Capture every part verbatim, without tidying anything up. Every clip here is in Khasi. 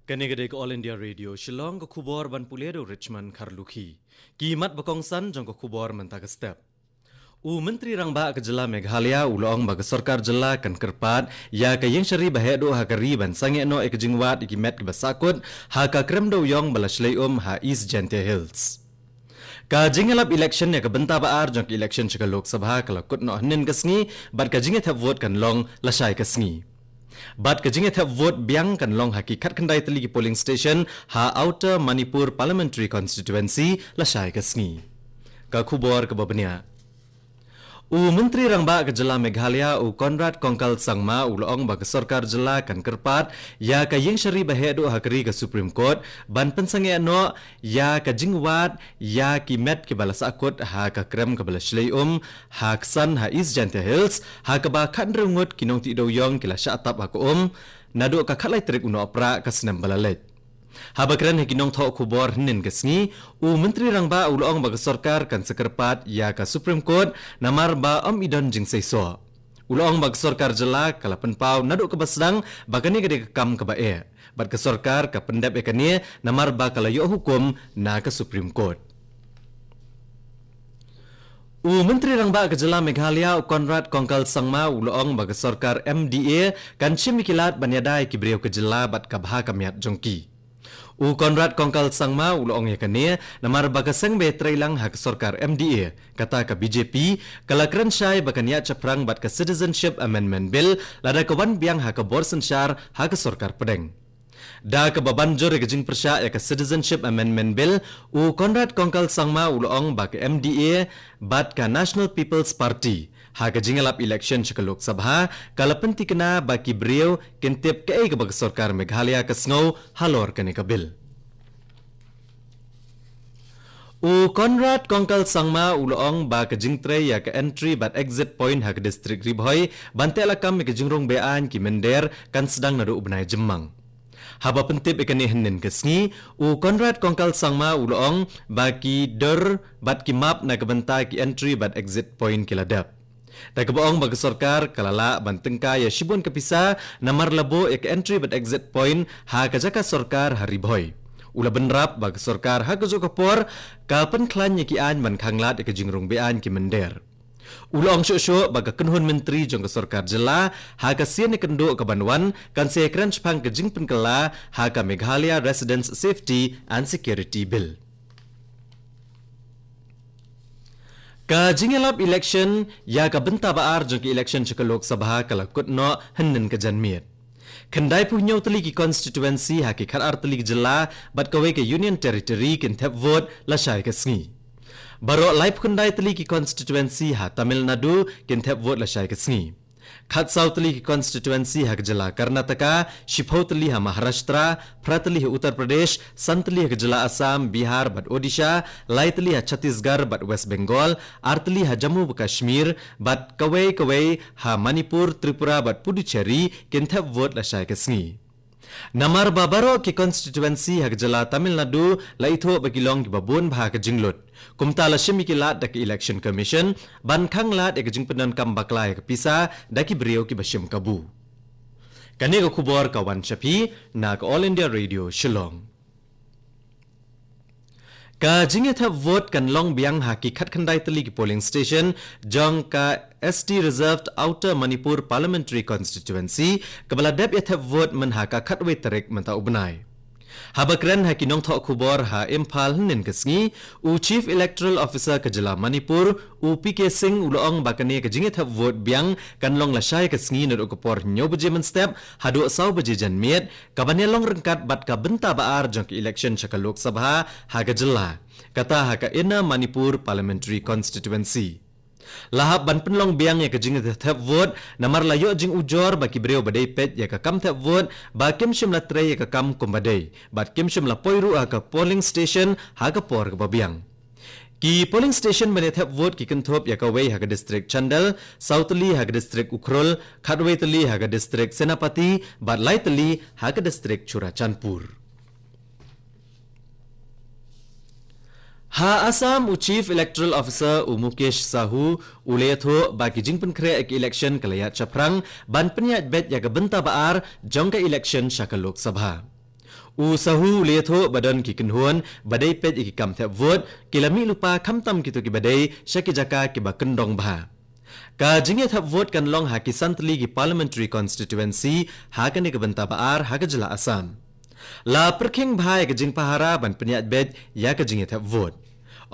Kane ka dei ka All India Radio Shillong, ka khubor ban pule da u Richmond Kharlukhi. Ki mat ba kongsan jong ka khubor mynta ka step. U Myntri Rangbah ka jylla Meghalaya u la ong ba ka sorkar jylla kan kyrpad ïa ka ïing shari ba heh duh ha ka ri ban sangeh noh ïa ka jingwad ïa ki met kiba sahkut ha ka krem dewïong ba la shlei um ha East Jaintia Hills. Ka jingïalap election ïa ka bynta ba ar jong ka election sha ka Lok Sabha ka la kut noh hynnin ka sngi, bad ka jingïathep vote kan long lashai ka sngi. Bad ka jingïathep vote biang kan long ha ki khatkhyndai tylli ki polling station ha Outer Manipur Parliamentary Constituency lashai ka sngi. Ka khubor kaba bniah. U Myntri Rangbah ka jylla Meghalaya u Conrad Kongkal Sangma u la ong ba ka sorkar jylla kan kyrpad ïa ka ïing shari ba heh duh ha ka ri ka Supreme Court ban pynsangeh noh ïa ka jingwad ïa ki met kiba la sahkut ha ka krem kaba la shlei um ha Ksan ha East Jaintia Hills, ha kaba khathynriew ngut ki nongtih dewïong ki la shah tap ha ka um naduh ka khatlai tarik u Nohprah ka snem ba la leit. Haba kren ha ki nongthoh khubor hynnin ka sngi, u Myntri Rangbah u la ong ba ka sorkar kan sa kyrpad ïa ka Supreme Court namar ba ym i don jingseisoh. U la ong ba ka sorkar jylla ka la pynpaw naduh kaba sdang ba kane ka dei ka kam kaba eh, bad ka sorkar ka pyndep ïa kane namar ba ka la ïoh hukum na ka Supreme Court. U Myntri Rangbah ka jylla Meghalaya u Conrad Kongkal Sangma u la ong ba ka sorkar M D A kan shim ïa ki lad ban ïada ïa ki briew ka jylla bad ka bha ka miat jong ki. U Conrad Kongkal Sangma u la ong ïa kane namar ba ka seng ba ïatreilang ha ka sorkar M D A, kata ka B J P, ka la kren shai ba kan ïaid shaphrang bad ka Citizenship Amendment Bill lada ka wan biang ha ka bor synshar ha ka sorkar pdeng. Da kaba ban jur ïa ka jingpyrshah ïa ka Citizenship Amendment Bill, u Conrad Kongkal Sangma u la ong ba ka M D A bad ka National People's Party ha ka jingïalap election sha ka Lok Sabha ka la pynthikna ba ki briew kin tip kaei kaba ka sorkar Meghalaya ka sngew halor kane ka bill. U Conrad Kongkal Sangma u la ong ba ka jingtrei ïa ka entry bad exit point ha ka district Ri Bhoi ban teh lakam ïa ka jingrung be-aiñ ki mynder kan sdang naduh u bnai Jymmang. Haba pyntip ïa kane hynnin ka sngi, u Conrad Kongkal Sangma u la ong ba ki dur bad ki map na ka bynta ki entry bad exit point ki la dep. Da kaba ong ba ka sorkar ka la lah ban tyngkai ïa shibun ka pisa namar la buh ïa ka entry bad exit point ha ka jaka sorkar ha Ri Bhoi. U la bynrap ba ka sorkar ha kajuh ka por ka pynkhlaiñ ïa ki aiñ ban khanglad ïa ka jingrung be-aiñ ki mynder. U la ong shuh shuh ba ka kynhun myntri jong ka sorkar jylla ha ka sien ïakynduh kaban wan kan sa ïakren shaphang ka jingpynkylla ha ka Meghalaya Residents Safety and Security Bill. Ka jingïalap election ïa ka bynta ba ar jong ka election sha ka Lok Sabha ka la kut noh hynnin ka janmiet. Khyndaiphew hynñiew tylli ki constituency ha ki khatar tylli ki jylla bad kawei ka Union Territory kin thep vote lashai ka sngi. Baroh laiphew khyndai tylli ki constituency ha Tamil Nadu kin thep vote lashai ka sngi. Khatsaw tylli ki constituency ha ka jylla Karnataka, shiphew tylli ha Maharashtra, phra tylli ha Uttar Pradesh, san tylli ha ka jylla Assam, Bihar bad Odisha, lai tylli ha Chhattisgarh bad West Bengal, ar tylli ha Jammu wa Kashmir, bad kawei kawei ha Manipur, Tripura bad Puducherry kin thep vote lashai ka sngi. Namar ba baroh ki constituency ha ka jylla Tamil Nadu la ithuh ba ki long kiba bun bha ha ka jinglut, kumta la shim ïa ki lad da ka Election Commission ban khanglad ïa ka jingpyndonkam bakla ïa ka pisa da ki briew kiba shim kabu. Kane ka khubor ka wan sha phi na ka All India Radio Shillong. Ka jingïathep vote kan long biang ha ki khatkhyndai tylli ki polling station jong ka S T Reserved Outer Manipur Parliamentary Constituency, kaba la dep ïathep vote myn ha ka khatwei tarik mynta u bnai. Haba kren ha ki nongthoh khubor ha Imphal hynnin ka sngi, u Chief Electoral Officer ka jylla Manipur, u P K Singh, u la ong ba kane ka jingïathep vote biang kan long lashai ka sngi naduh ka por hynñiew baje mynstep haduh saw baje janmiet, kaban ïalong ryngkat bad ka bynta ba ar jong ka election sha ka Lok Sabha ha ka jylla, kata ha ka Inner Manipur Parliamentary Constituency. La hap ban pynlong biang ïa ka jingthep vote namar la ïoh jingujor ba ki briew ba dei peit ïa ka kam thep vote ba kim shym la trei ïa ka kam kumba dei bad kim shym la poi ruh ha ka polling station ha ka por kaba biang. Ki polling station ban ïathep vote ki kynthup ïa kawei ha ka district Chandel, saw tylli ha ka district Ukhrul, khatwei tylli ha ka district Senapati bad lai tylli ha ka district Churachandpur. Ha Assam, u Chief Electoral Officer u Mukesh Sahu u la ïathuh ba ki jingpynkhreh ïa ka election ka la ïaid shaphrang ban pynïaid beit ïa ka bynta ba ar jong ka election sha ka Lok Sabha. U Sahu u la ïathuh ba don ki kynhun ba dei peit ïa ki kam thep vote ki la mih lypa khamtam kito kiba dei sha ki jaka kiba kyndong bha. Ka jingïathep vote kan long ha ki san tylli ki parliamentary constituency ha kane ka bynta ba ar ha ka jylla Assam. La pyrkhing bha ïa ka jingpahara ban pynïaid beit ïa ka jingïathep vote.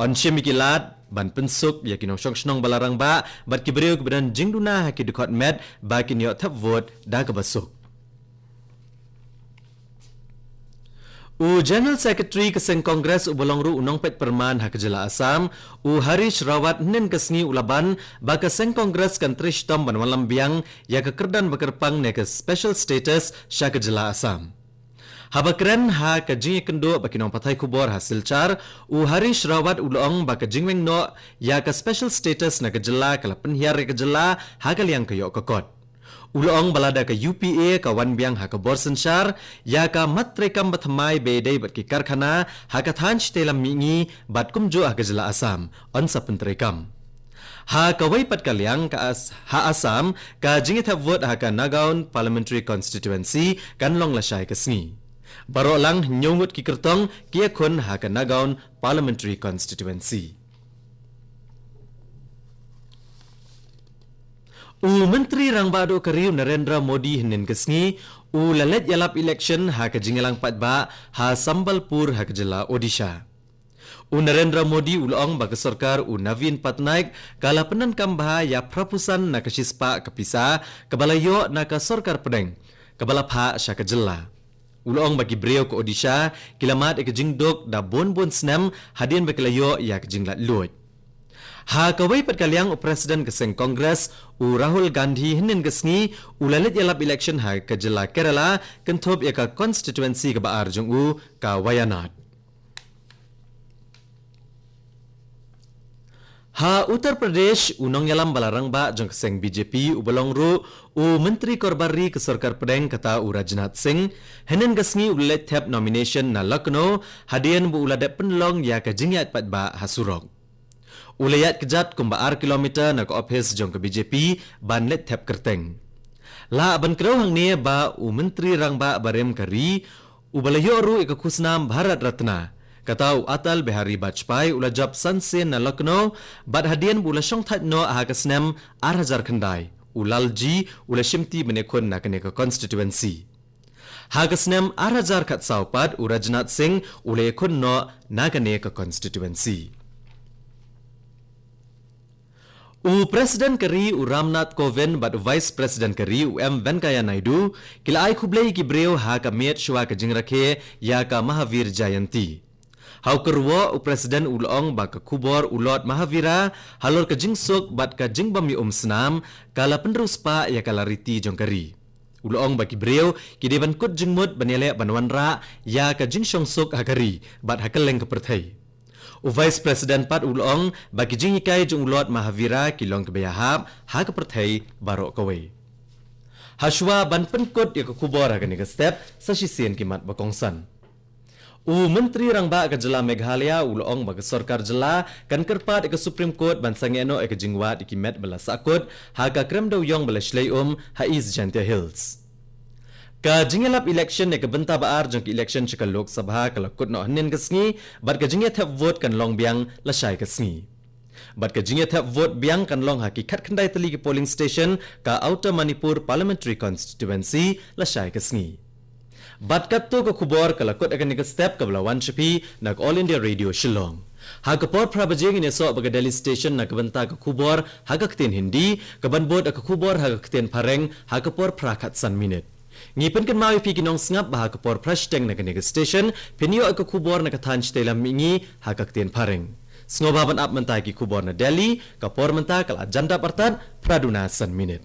Yn shim ïa ki lad ban pynsuk ïa ki nongshong shnong ba la rangbah bad ki briew kiba don jingduna ha ki dkhot met ba kin ïoh thep vote da kaba suk. U General Secretary ka seng Congress uba long ruh u nongpeit pyrman ha ka jylla Assam, u Harish Rawat, hynnin ka sngi u la ban ba ka seng Congress kan trei shitom ban wanlam biang ïa ka kyrdan ba kyrpang ne ka special status sha ka jylla Assam. Haba kren ha ka jingïakynduh bad ki nongpathai khubor ha Silchar, u Harish Rawat u la ong ba ka jingweng noh ïa ka special status na ka jylla ka la pynhiar ïa ka jylla ha ka liang ka ïoh ka kot. U la ong ba lada ka U P A ka wan biang ha ka bor synshar ïa ka mat treikam ba thymmai ba ïadei bad ki karkhana ha ka thaiñ shatei lam mihngi bad kumjuh ha ka jylla Assam, yn sa pyntreikam. Ha kawei pat ka liang, ka As-, ha Assam, ka jingïathep vote ha ka Nagaon Parliamentary Constituency kan long lashai ka sngi. Baroh lang hynñiew ngut ki kyrtong ki ïakhun ha ka Nagaon Parliamentary Constituency. U Myntri Rangbah Duh ka ri u Narendra Modi hynnin ka sngi u la leit ïalap election ha ka jingïalang paidbah ha Sambalpur ha ka jylla Odisha. U Narendra Modi u la ong ba ka sorkar u Naveen Patnaik ka la pyndonkam bha ïa phra phew san na ka shispah ka pisa kaba la ïoh na ka sorkar pdeng kaba la phah sha ka jylla. U la ong ba ki briew ka Odisha ki la mad ïa ka jingduk da bun bun snem hadien ba ki la ïoh ïa ka jinglaitluid. Ha kawei pat ka liang, u President ka seng Congress u Rahul Gandhi hynnin ka sngi u la leit ïalap election ha ka jylla Kerala, kynthup ïa ka constituency kaba ar jong u, ka Wayanad. Ha Uttar Pradesh, u nongïalam ba la rangbah jong ka seng B J P uba long ruh u Myntri Korbar Ri ka sorkar pdeng, kata u Rajnath Singh, hynnin ka sngi u la leit thep nomination na Lucknow hadien ba u la dep pynlong ïa ka jingïaid paidbah ha surok. U la ïaid kjat kumba ar kilometer na ka ophis jong ka B J P ban leit thep kyrteng. Lah ban kdew hangne ba u Myntri Rangbah barim ka ri uba la ïoh ruh ïa ka khusnam Bharat Ratna, kata u Atal Bihari Vajpayee, u la jop san sien na Lucknow, bad hadien ba u la shongthait noh ha ka snem ar hajar khyndai, u Lalji u la shimti ban ïakhun na kane ka constituency. Ha ka snem ar hajar khatsaw pat, u Rajnath Singh u la ïakhun noh na kane ka constituency. U President ka ri u Ramnath Kovind bad u Vice President ka ri u M Venkaiah Naidu ki la ai khublei ïa ki briew ha ka miet shuwa ka jingrakhe ïa ka Mahavir Jayanti. Ha u kyrwoh, u President u la ong ba ka khubor u Lord Mahavira halor ka jingsuk bad ka jingbym ïa um snam ka la pynriewspah ïa ka lariti jong ka ri. U la ong ba ki briew ki dei ban kut jingmut ban ïaleh ban wanrah ïa ka jingshongsuk ha ka ri bad ha kylleng ka pyrthei. U Vice President pat u la ong ba ki jinghikai jong u Lord Mahavira ki long kiba ïahap ha ka pyrthei baroh kawei. Hashuwa ban pynkut ïa ka khubor ha kane ka step, sa shisien ki mat ba kongsan. U Myntri Rangbah ka jylla Meghalaya u la ong ba ka sorkar jylla kan kyrpad ïa ka Supreme Court ban sangeh noh ïa ka jingwad ïa ki met ba la sahkut ha ka krem dewïong ba la shlei um ha East Jaintia Hills. Ka jingïalap election ïa ka bynta ba ar jong ka election sha ka Lok Sabha ka la kut noh hynnin ka sngi, bad ka jingïathep vote kan long biang lashai ka sngi. Bad ka jingïathep vote biang kan long ha ki khatkhyndai tylli ki polling station ka Outer Manipur Parliamentary Constituency lashai ka sngi. Bad katto ka khubor ka la kut ha kane ka step kaba la wan sha phi na ka All India Radio Shillong. Ha ka por phra baje ngin ïasoh bad ka Delhi Station na ka bynta ka khubor ha ka ktien Hindi, kaban bud ïa ka khubor ha ka ktien Phareng ha ka por phra khatsan minit. Ngi pynkynmaw ïa phi ki nongsngap ba ha ka por phra shiteng na kane ka station phin ïoh ïa ka khubor na ka thaiñ shatei lam mihngi ha ka ktien Phareng. Sngewbha ban ap mynta ïa ki khubor na Delhi, ka por mynta ka la jan dap artat phra duna san minit.